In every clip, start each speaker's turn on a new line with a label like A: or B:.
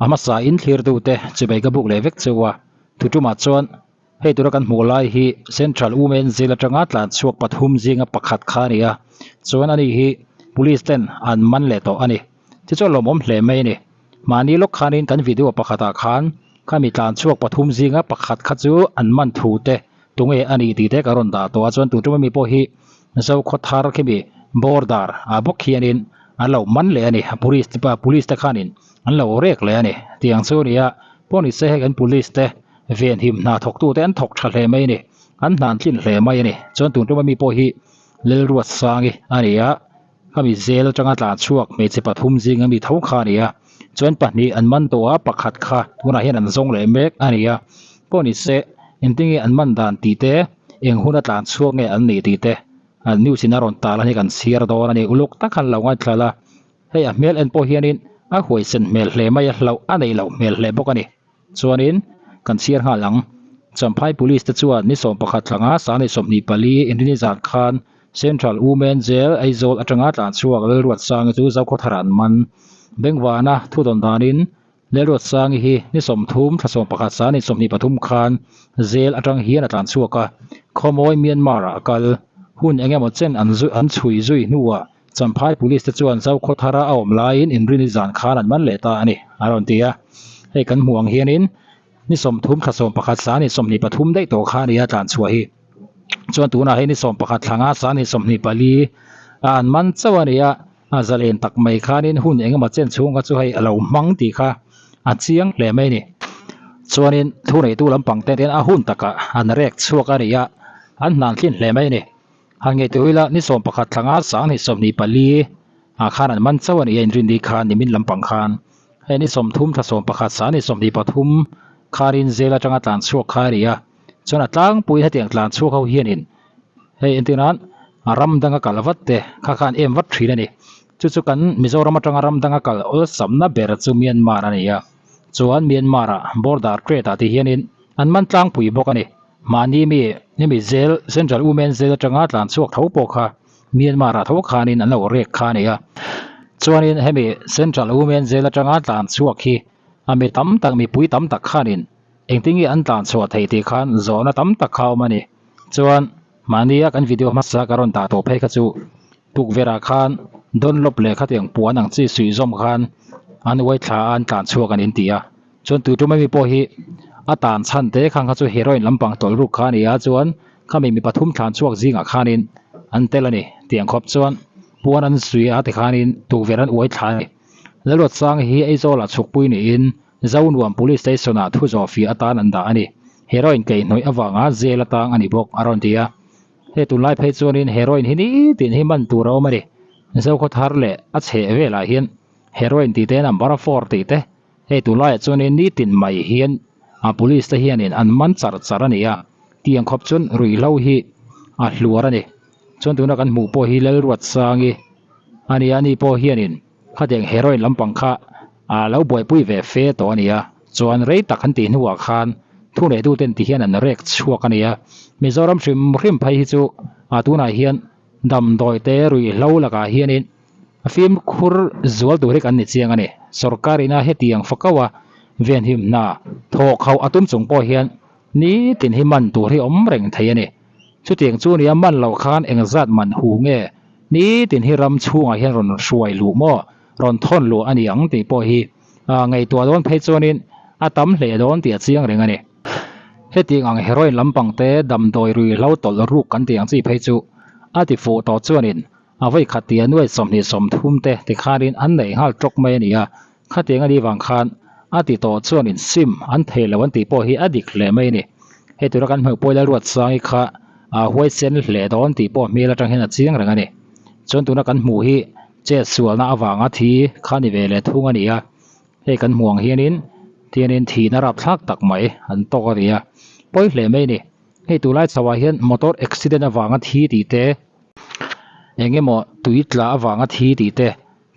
A: A hmasa in thlirtute chibai ka buk leh vek cheu a, thutumah chuan hei tura kan hmuh lai hi Central Women Jail atanga tlan chhuak pathum zinga pakhat kha a ni a, chuan ani hi Police ten an man leh tawh a ni. Chu chu a lawmawm hle mai a ni. Mahni lawk khanin kan video pakhatah khan khami tlan chhuak pathum zinga pakhat kha chu an man thu te tunge a ni tih te ka rawn dah tawh a, chuan tun tum ami pawh hi Zokhawthar khimi border ah bawk hianin an lo man leh a ni, police te police te khanin an lo rek leh a ni tiang chu a ni a, pawh ni se hei kan police te venhim hna thawk tu te an thawk tha hle mai a ni, an hna an tlin hle mai a ni, chuan tun tum ami pawh hi Lalruatsangi a ni a, khami zel atanga tlan chhuak hmeichhe pathum zinga mi tho kha a ni a, chuan pahnih an man tawh a, pakhat kha tunah hian an zawng leh mek a ni a, pawh ni se engtin nge an man dan tih te eng huna tlan chhuak nge an nih tih te news in a rawn tar a ni kan chhiar dawn a ni uluk tak khan lo ngaithla la hei a hmel en pawh hianin a huaisen hmel hle mai a hlauh a neih loh hmel hle bawk a ni chuanin kan chhiar nghal ang Champhai police te chuan ni 11 thlanga sani 24 inrini zan khan Central Women Jail Aizawl atanga tlan chhuak Lalruatsangi chu Zokhawthar an man Bengvana thu dawn danin Lalruatsangi hi ni 30 thla 11 sani 23 khan jail atang hian a tlan chhuak a Khawmawi Myanmar ah a kal hun eng emaw chen an an chhui zui hnuah Champhai Police te chuan Zokhawthara a awm laiin inrini zan khan an man leh ta a ni a rawn ti a hei kan hmuh ang hianin ni 30 thla 11 sani 23 daih tawh kha a ni a tlan chhuah hi chuan tunah hei ni 11 thla nga sani 24 a an man chauh a ni a a zalen tak mai khanin hun eng emaw chen chhung kha chu hei a lo hmang tih kha a chiang hle mai a ni chuanin thu neitu lampang te hian a hun takah an rek chhuak a ni a an hnan thlin hle mai a ni han ngaihtuah ila ni 11 thla nga sangni 24 ah khan an man chauh a ni a inrinni khan nimin lampang khan hei ni 30 thla 11 sangni 23 khanin jail atanga tlan chhuak kha a ni a chuan a tlangpuiin hetiang tlan chhuak ho hianin hei entir nan a ram danga kal vat te kha khan em vat thin a ni chu chu kan Mizoram atanga ram danga kal awlsamna ber chu Myanmar a ni a chuan Myanmar ah border trade ah ti hianin an man tlangpui bawk a ni mahni mi hemi jail central women jail atanga tlan chhuak tho pawh kha Myanmar ah tho khanin an lo rek kha a ni a chuanin hemi central women jail atanga tlan chhuak hi a mi tam tak mipui tam tak khanin engtin nge an tlan chhuah theih tih khan zawhna tam tak kha a awm a ni chuan mahnia kan video hmasa ka rawn dah tawh phei kha chu tukverh ah khan Dunlop leh khatiang puan ang chi suih zawm khan an uai thla a an tlan chhuak an inti a chuan tui tum ami pawh hi a tan chhan te khang kha chu heroin lampang tawlh ruk kha a ni a chuan khami mi pathum thlan chhuak zingah khanin an tel a ni tiang khawp chuan puan an suih a tikhanin tukverh an uai thla a ni Lalruatsanga hi Aizawl ah chhukpui niin Zonuam Police Station ah thu zawh fiah atan an dah a ni. Heroin keihnawih avanga jail atang a ni bawk a rawn ti a. Hei tunlai phei chuanin heroin hi nitin hi man tur a awm a ni. Zokhawthar leh a chheh velah hian heroin tih te number four tih te hei tunlaiah chuanin nitin mai hian a police te hianin an man char char a ni a. Tiang khawp chuan ruihhlo hi a hluar a ni. Chuan tuna kan hmuh pawh hi Lalruatsangi a ni a, ani pawh hianin khatiang heroin lampang kha a lo buaipui ve fe tawh a ni a, chuan rei tak an tih hnuah khan thu leh tu ten ti hian an rek chhuak a ni a, Mizoram hrim hrim phei hi chu a tunah hian damdawi te ruihhlo lakah hianin fimkhur zual tur hi kan ni chiang a ni, sorkar ina hetiang fakau a venhim hna thawk ho a tum chung pawh hian nitin hi man tur hi awm reng thei a ni, chutiang chu nia man loh khan engzat man hu nge nitin hi ram chhungah hian rawn hruai luh maw? Rawn thawn luh a ni ang tih pawh hi ngaihtuah dawn phei chuanin a tam hle dawn tih a chiang reng a ni. Hetiang ang heroin lampang te damdawi ruihhlo tawlh ruk kan tih ang chi phei chu a ti fuh tawh chuanin a vawi khat tia nuai 20 30 te tikhanin an neih nghal tawk mai a ni a, khatiang a nih vang khan a ti tawh chuanin sim an thei lo an tih pawh hi a dik hle mai a ni. Hei tura kan hmuh pawh Lalruatsangi kha a huaisen hle dawn tih pawh hmel atang hian a chiang reng a ni. Chuan tuna kan hmuh hi Chet sualna avanga thi kha ni ve leh thung a ni a, hei kan hmuh ang hianin tianin thihna rapthlak tak mai an tawk a ni a, pawi hle mai a ni. Hei tunlai chho ah hian motor accident avanga thi tih te, eng emaw tui tla avanga thi tih te,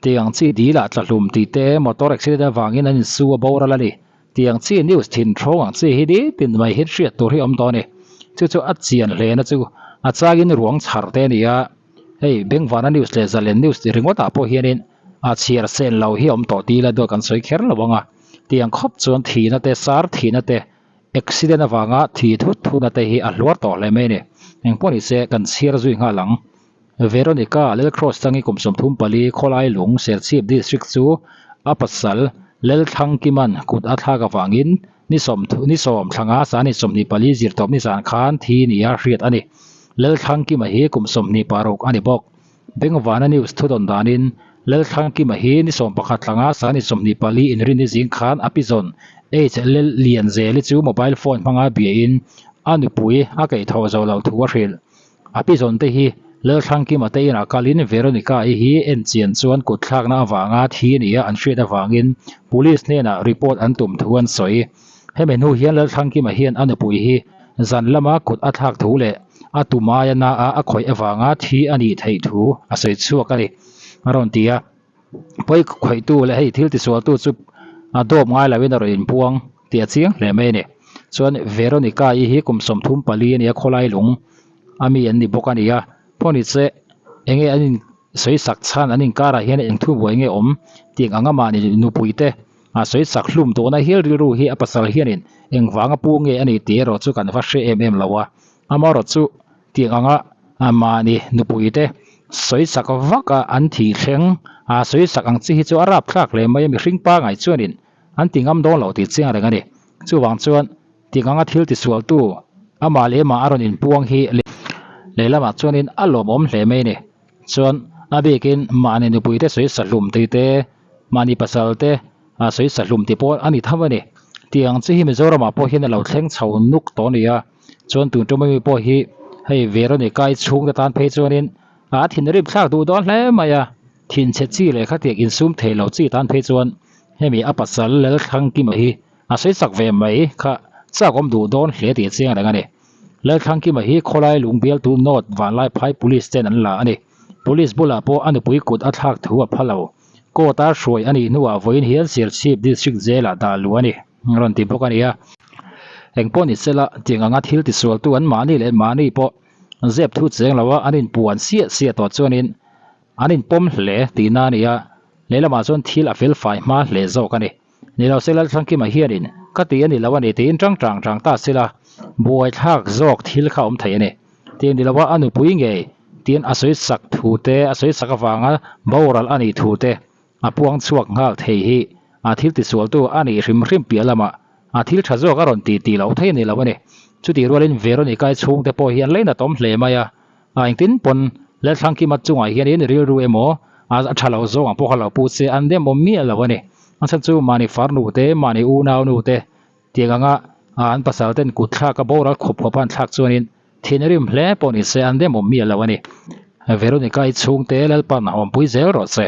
A: tiang chi dil ah tla hlum tih te, motor accident avangin an insu a boral a ni. Tiang chi news thin thawng ang chi hi nitin mai hi hriat tur hi awm tawh a ni. Chu chu a chian hle na chu a changin ruang chhar te a ni a. Hei Bengvana news leh Zalen news ti ringawt ah pawh hianin a chhiar sen lo hi awm tawh tih ila duat kan sawi kher lo ang a. Tiang khawp chuan thihna te, sar thihna te, accident avanga thi thut thutna te hi a hluar tawh hle mai a ni. Engpawh ni se kan chhiar zui nghal ang. Veronica Lalcross tangi kum 34 khawlai lung Serchhip District chu a pasal Lalthlangkiman kut a thlak avangin ni sawm ni sawm thlanga sani 24 zirtawp nizan khan thi nia hriat a ni. Lalthlangkima hi kum 26 a ni bawk. Bengvana News thudawn danin Lalthlangkima hi ni 11 thlanga sani 24 inrinni zing khan a pizawn H Lallianzeli chu mobile phone hmanga biain a nupui a keithawh zo loh thu a hrilh. A pizawn te hi Lalthlangkima te inah kalin Veronica-i hi en chian chuan kut thlakna avanga thi nia an hriat avangin Police hnenah report an tum thu an sawi. Hemi hnu hian Lalthlangkima hian a nupui hi zan lama kut a thlak thu leh a tum aia na a a khawih avanga thi a nih theih thu a sawi chhuak a ni, a rawn ti a. Pawi khawihtu leh hei thil tisualtu chu a dawp ngai loin a rawn inpuang tih a chiang hle mai a ni. Chuan Veronica-i hi kum 34 a ni a, khawlai lung a mi an ni bawk a ni a. Pawhnise enge an in sawi sak chhan an inkarah hian eng thu buai nge awm tih ang anga mahni nupui te a sawi sak hlum tawhna hial rilru hi a pasal hianin engvanga pu nge a ni tih erawh chu kan va hre em em lo a. Amaherawh chu tiang anga mahni nupui te sawi sak vak a an thih thleng a sawi sak ang chi hi chu a rap thlak hle mai a mihring pangai chuanin an ti ngam dawn lo tih chiang reng a ni. Chuvang chuan tiang anga thil tisualtu amah leh amah a rawn inpuang hi lehlamah chuanin a lawmawm hle mai a ni. Chuan a bikin mahni nupui te sawi sahlum tih te mahni pasal te a sawi sahlum tih pawh a ni tho a ni. Tiang chi hi Mizoramah pawh hian a lo thleng chho nuk tawh a ni a. Chuan tun tum ami pawh hi hei Veronica i chhungte tan phei chuanin a thinrim thlak duh dawn hle mai a, thinchhe chi leh khatiang insum thei lo chi tan phei chuan hemi a pasal Lalthlangkima hi a sawi chak ve mai kha chak awm duh dawn hle tih a chiang reng a ni. Lalthlangkima hi khawlai lung bialtu North Vanlaiphai Police ten an la a ni. Police bulah pawh a nupui kut a thlak thu a pha lo. Court a hruai a nih hnuah vawiin hian Serchhip District Jail ah dah luh a ni. Rawn ti bawk a ni a. Eng pawh ni sela, tiang anga thil tisualtu an mahni leh mahni pawh zep thu cheng lo a, an inpuan siah siah tawh chuanin an inpawm hle tihna a ni a, lehlamah chuan thil a fel fai hma hle zawk a ni. Ni lo sela Thlangkima hianin ka ti a ni lo a ni tiin tang tang tang ta sela, buaithlak zawk thil kha awm thei a ni. Tiang ni lova a nupui ngei tiin a sawi sak thu te, a sawi sak avanga boral a nih thu te A puang chhuak nghal thei hi a thil tisualtu a nih hrim hrim piah lamah a thil tha zawk a rawn ti tih loh thei a ni lo a ni. Chutih rualin Veronica-i chhungte pawh hi an leinat awm hle mai a, a engtin pawn Lalthlangkima chungah hianin rilru emaw a tha lo zawng ang pawh kha lo pu se an dem awm miah lo a ni. A chhan chu mahni farnu te, mahni unau nu te tiang anga an pasal ten kut thlak a boral khawp khawp a an thlak chuanin thinrim hle pawh ni se an dem awm miah lo a ni. Veronica-i chhungte Lalpan a awmpui zel rawh se.